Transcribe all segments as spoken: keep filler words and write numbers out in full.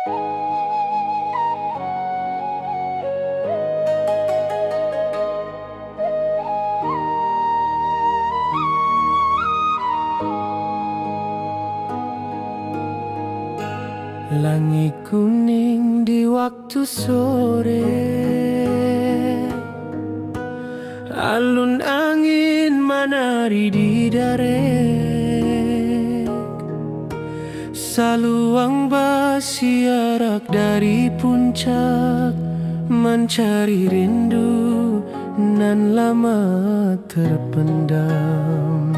Langik kuning di waktu sore, alun angin manari di darek. Saluang basiarak dari puncak, mancari rindu nan lama terpendam.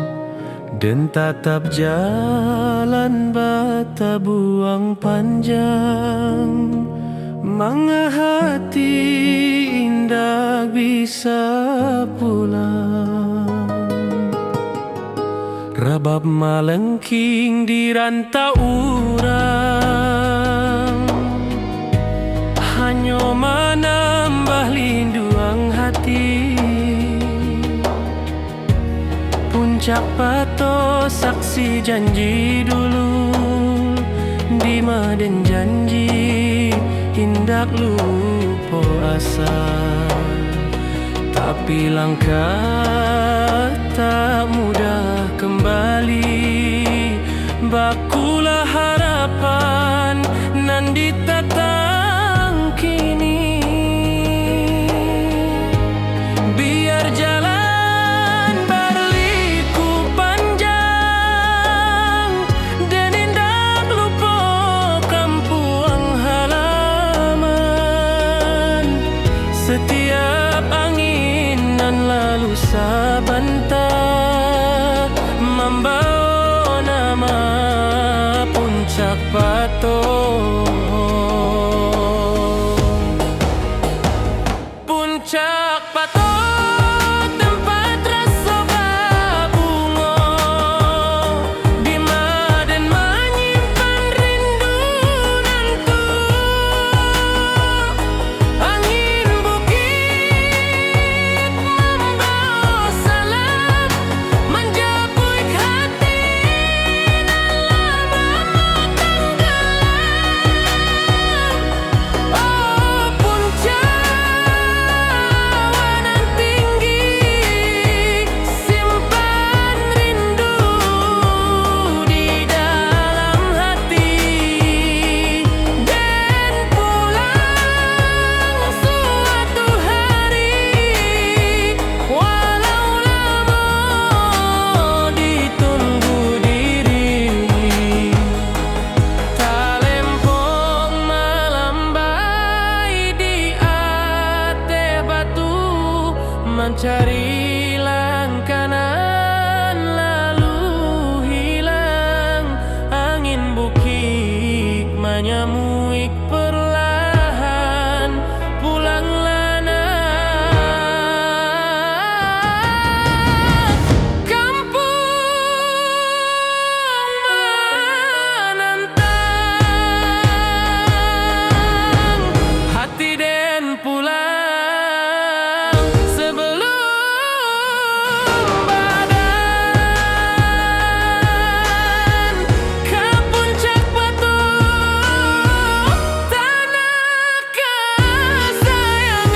Den tatap jalan batabuang panjang, manga hati indak bisa pulang. Rabab malengking di rantau urang, hanyo manambah linduang hati. Puncak Pato saksi janji dulu, di ma den janji indak lupo asa. Tapi langkah tak mudah kembali, bakulah harapan nan ditatang kini. Biar jalan barliku panjang, den indak lupo kampuang halaman. Satiap angin nan lalu sabanta, mambawo nama Puncak Pato. Puncak Pato, tempat raso babungo, di ma den manyimpan rindu nan tuo. Angin bukik mambawo salam, manjapuik hati nan lama tanggalam. Oh, puncak awan nan tinggi, simpan rindu di dalam hati. Den pulang suatu hari, walau lamo ditunggu diri. Talempong malambai di ateh batu, mancari langkah nan lalu hilang. Angin bukik manyamuik perlahan, pulanglah nak kampuang manantang. Hati den pulang sebelum badan ka Puncak Pato, tanah kasayangan.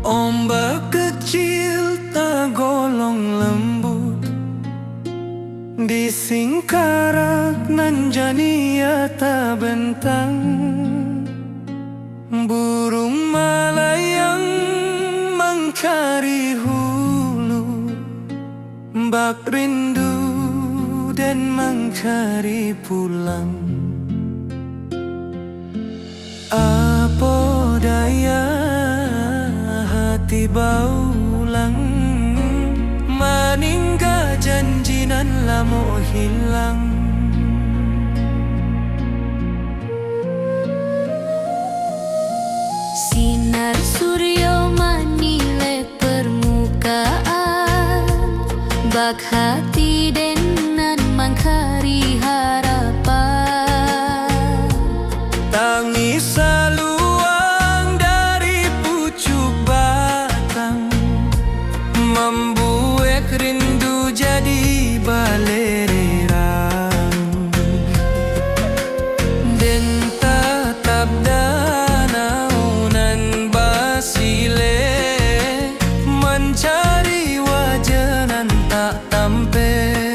Ombak kecil tagolong lembut di singkarak nan janiah tabentang. Burung malayang mancari hulu, bak rindu den mancari pulang. Apo daya hati baulang, maningga janji nan lamo hilang. Sinar suryo manilek permukaan, bak hati den nan mangkari harapan. Tangih saluang dari pucuak batang, mambuek rindu jadi balererang. Den tatap danau nan basilek, mancari wajah nan tak tampek.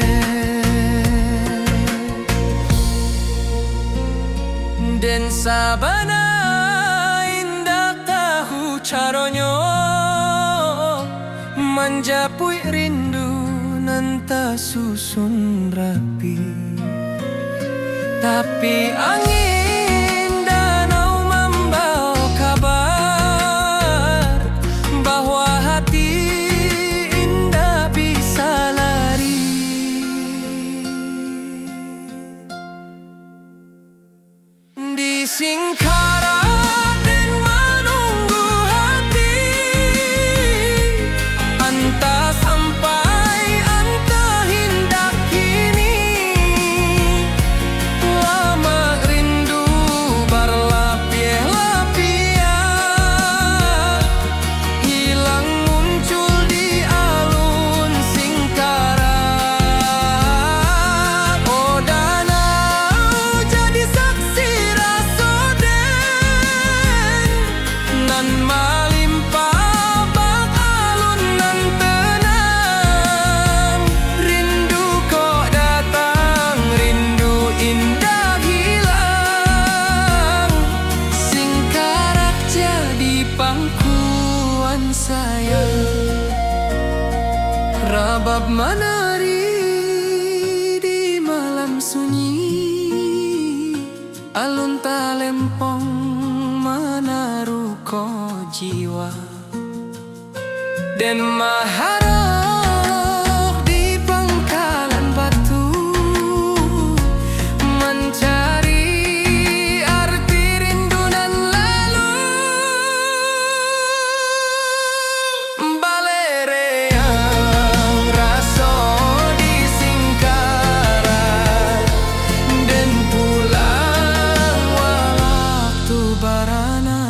Den sabana indak tahu caronyo manjapuik rindu nan tasusun rapi. Tapi angin danau mambawa kabar bahwa hati indak bisa lari. Di Singkarak den manunggu hati, antah sampai, antah indak kini. Lamak rindu barlapiah-lapiah, hilang muncul di alun Singkarak. Oh danau, jadi saksi raso den, nan malimpah bak alun nan tenang. Rindu kok datang, rindu indak hilang. Singkarak jadi pangkuan sayang. Rabab manari di malam sunyi, alun talempong manaruko jiwa. Den maharok di pangkalan batu, mancari arti rindu nan lalu. Balereang raso di Singkarak, den pulang wakatu barana.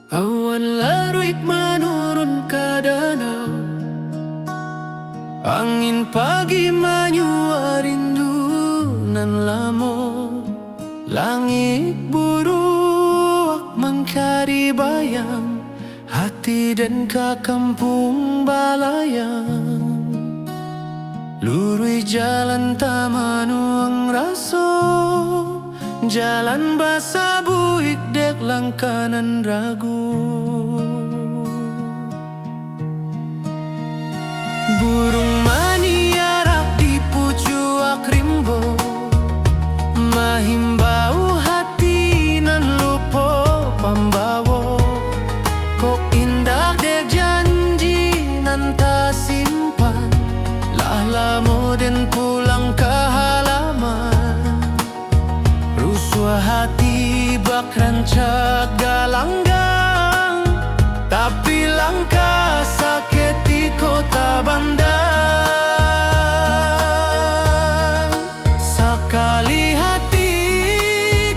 Awan laruik manurun ka danau, angin pagi manyua rindu nan lamo, langik buruak mangkari bayang, hati den ka kampuang balayang. Luruih jalan tamanuang raso, jalan basabuik dek langkah nan ragu. Buruang maniarak di pucuak rimbo, mahimbau hati nan lupo pambawo. Kok indak dek janji nan tasimpan, lah lamo den pulang ka halaman. Rusuah hati bak rancak galanggang, tapi langkah saketiko tabandang. Sakali hati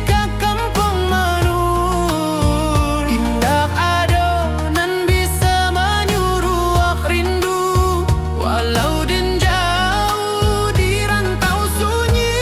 ka kampuang manurun, indak ado nan bisa manyuruak rindu. Walau den jauah di rantau sunyi,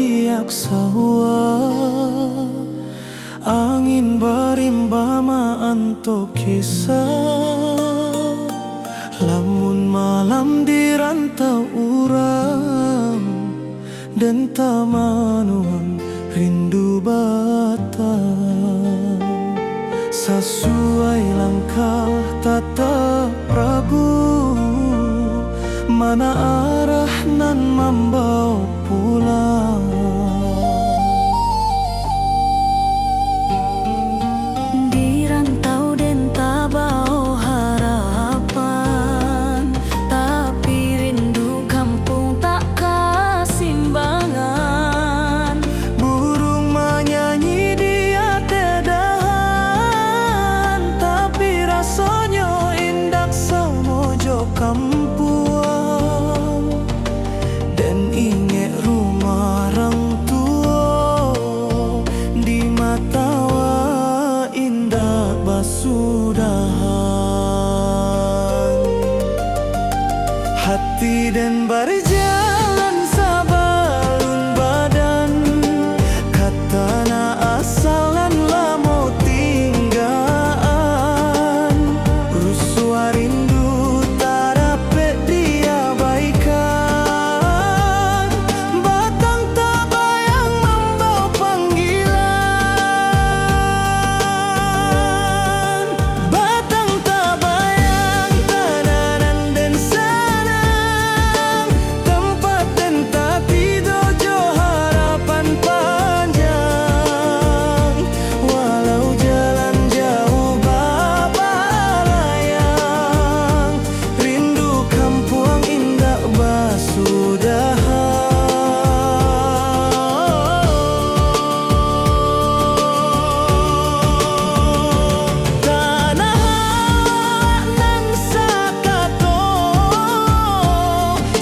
Piak sawah, angin barimbang maanto kisah. Lamun malam di rantau urang, den tamanuang rindu batang. Sasuai langkah tatap ragu, mana arah nan mambao pulang. Di rantau den tabao harapan, tapi rindu kampuang tak kasimbangan. Burung manyanyi di ateh dahan, tapi rasonyo indak samo jo kampuang. Den ingek rumah rang tuo, di mata awak indak basudahan. Hati den barijalan sabalun badan, ka tanah asal nan lamo tinggaan. Rusuah rindu tarapek diabaikan, batang tabayang mambao panggilan. Batang tabayang tanah nan den sanang, tampek den tatido jo harapan panjang. Walau jalan jauah babalayang, rindu kampuang indak basudahan. Tanah nan sakato,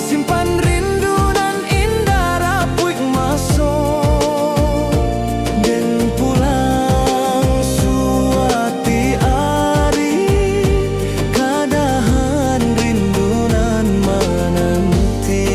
simpan rindu nan indak rapuik maso. Den pulang suatu ari, ka dahan rindu nan mananti.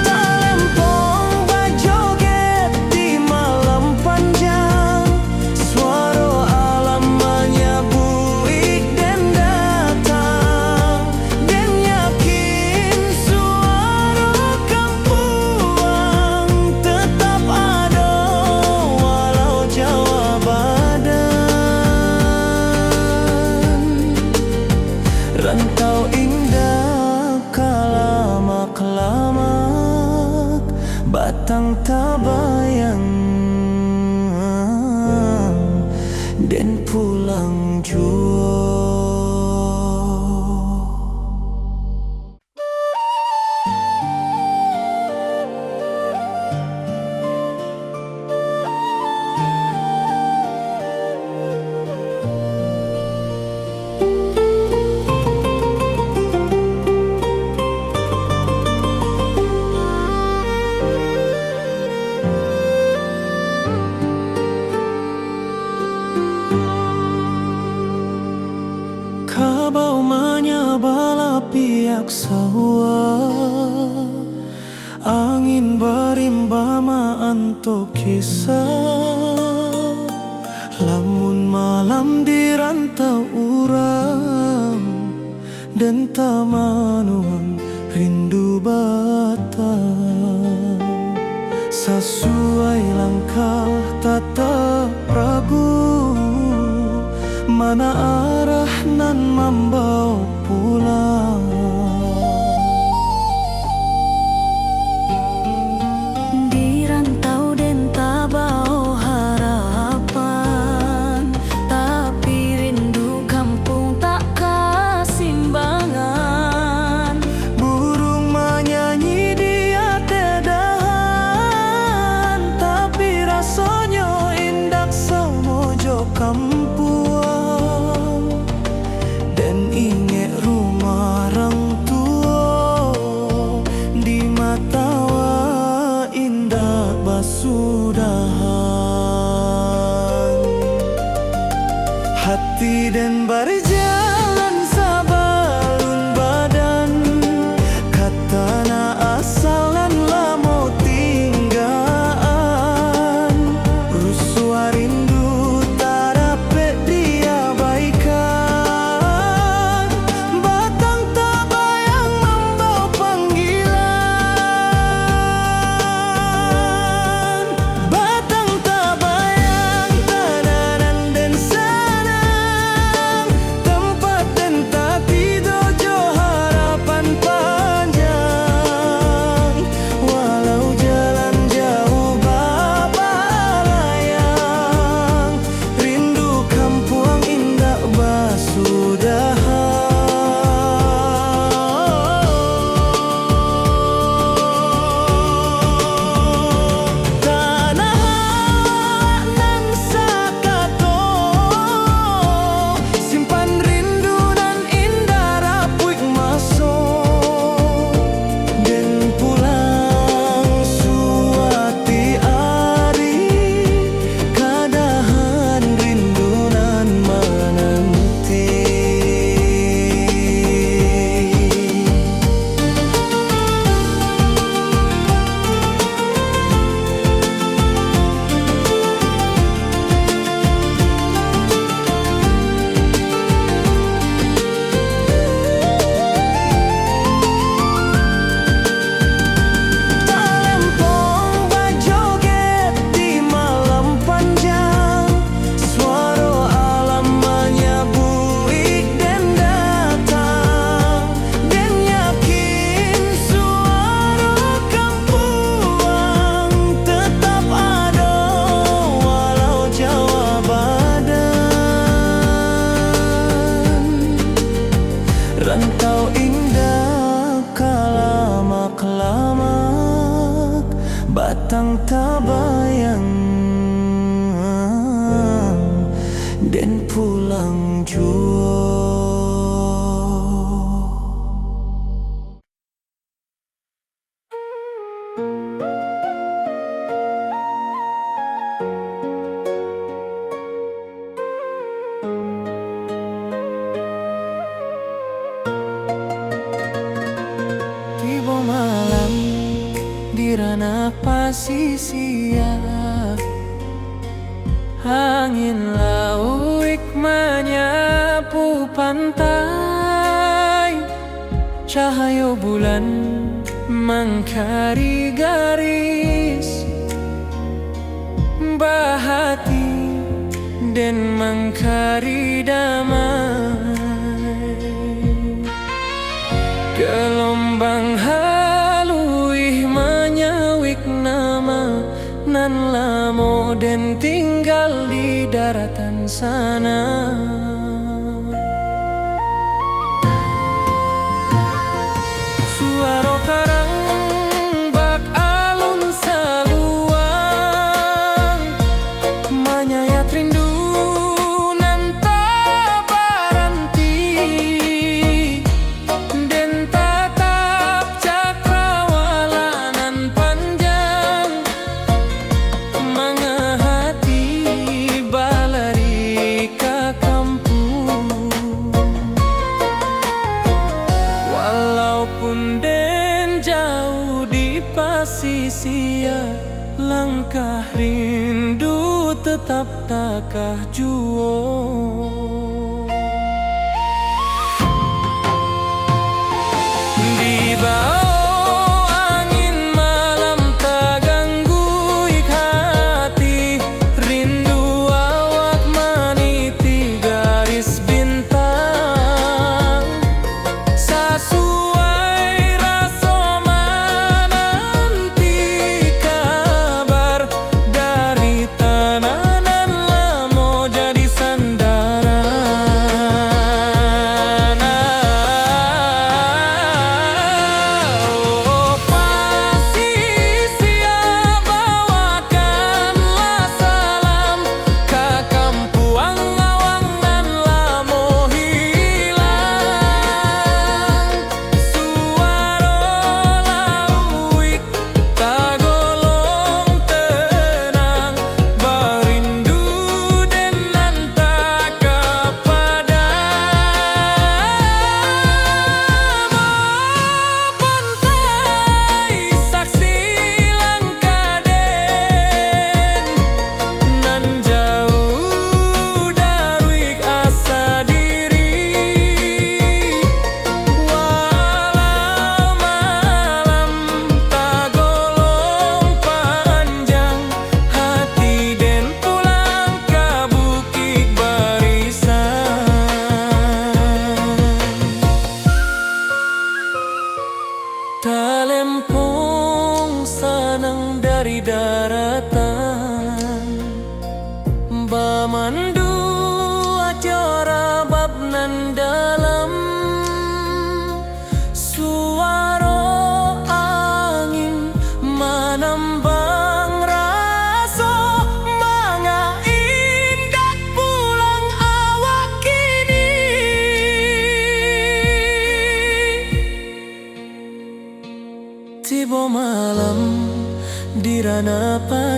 Talempong bajoget di malam panjang, suaro alam manyabuik den datang. Den yakin suaro kampuang tetap ado, walau jauah badan. Rantau indak ka lamak-lamak, batang tabayang den pulang juo. Kabau manyabala piak sawah, angin barimbang maanto kisah. Lamun malam di rantau urang, den tamanuang rindu batang. Sasuai langkah tatap ragu, mana arah nan mambao pulang. Di rantau den tabao harapan, tapi rindu kampuang tak kasimbangan. Burung manyanyi di ateh dahan, tapi rasonyo indak samo jo kampuang. Den ingek rumah rang Ati den barjalan sabalun badan, ka tanah asal nan lamo tinggaan. Rusuah rindu tarapek diabaikan, batang tabayang mambao panggilan. Batang tabayang tanah nan den sanang, tampek den tatido jo harapan panjang. Walau jalan jauah balayang, rindu kampuang indak basudahan. Tanah nan sakato, simpan rindu nan indak rapuik maso. Den pulang suatu ari, kadahan rindu nan mananti. Talempong bajoget di malam panjang, suaro alam manyabuik den datang. Den yakin suaro kampuang tatap ado, walau jauah badan. Rantau indak ka lamak-lamak, batang tabayang den pulang juo. Tibo malam di ranah pasisia, angin lauik manyapu pantai. Cahayo bulan mangkari garis, bahati den mangkari damai. Galombang haluih manyauik nama nan lamo den tinggal di daratan sana. Suaro karang bak alun saluang, manyayat rindu nan tak baranti. Den tatap cakrawala nan panjang, mangahati balari ka kampuang. Walaupun den jauah di pasisia, langkah rindu tetap takah juo. Dibao angin malam tagangguik hati, rindu awak maniti garis bintang. Sasuai raso mananti kabar dari tanah nan lamo jadi sandaran.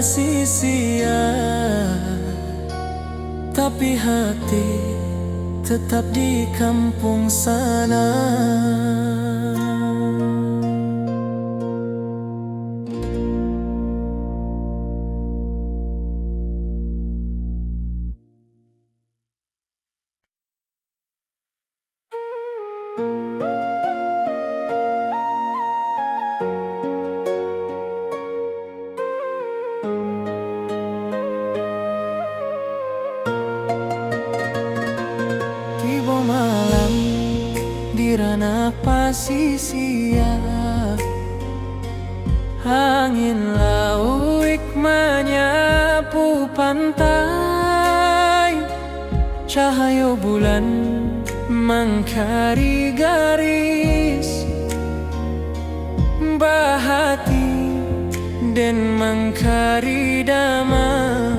sisia, tapi hati tetap di kampuang sana. Tibo malam di ranah pasisia, angin lauik manyapu pantai, cahayo bulan mangkari garis, bahati den mangkari damai.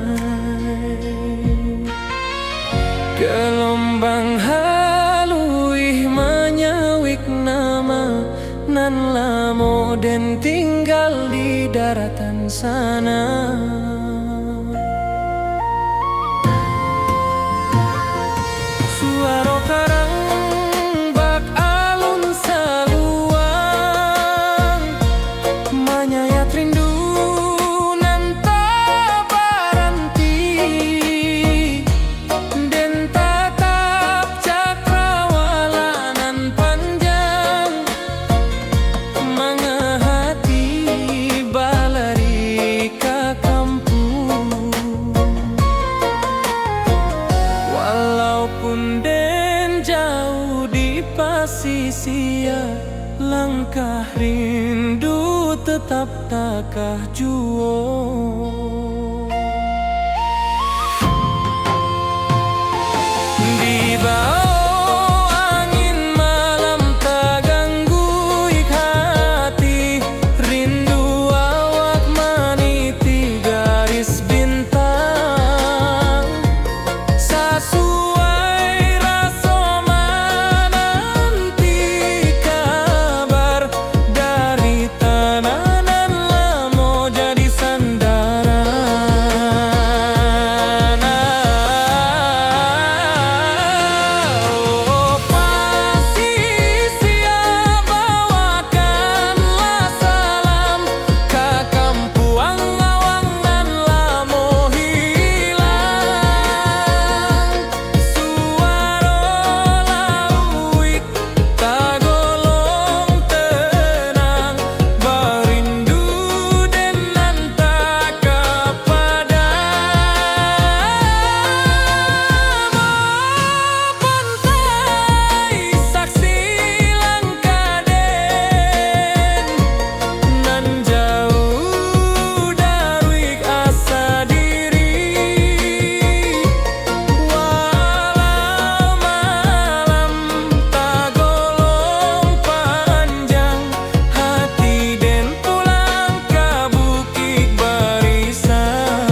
Galombang haluih manyawik nama nan lamo den tinggal di daratan sana. Suaro karang bak alun saluang, manyayat rindu nan tak baranti. Den tatap cakrawala nan panjang, manga hati balari ka kampuang. Walaupun den jauah di pasisia, langkah rindu tetap takah juo. Dibao angin malam tagangguik hati, rindu awak maniti garis bintang. Sasuai raso mananti kabar dari tanah nan lamo jadi sandaran. Oh, pasisia, bawakanlah salam ka kampuang awak nan lamo hilang. Suaro lauik tagolong tenang, barindu den nan tak kapadam. Pantai saksi langkah den, nan jauah dari asa diri. Walau malam tagolong panjang, hati den pulang ka Bukik Barisan.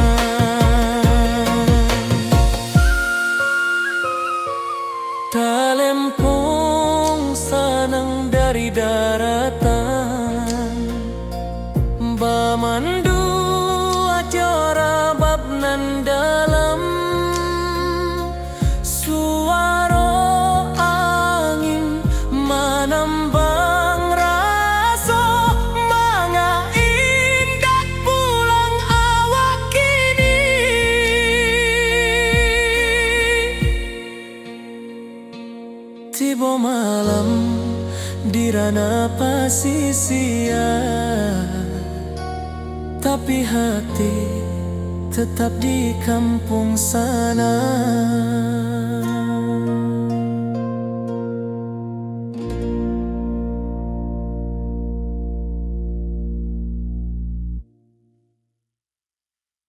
Talempong sanang dari daratan, bamandu ajo rabab nan dalam. Suaro angin manambang raso, manga indak pulang awak kini. Tibo malam di ranah pasisia, tapi hati tetap di kampuang sana.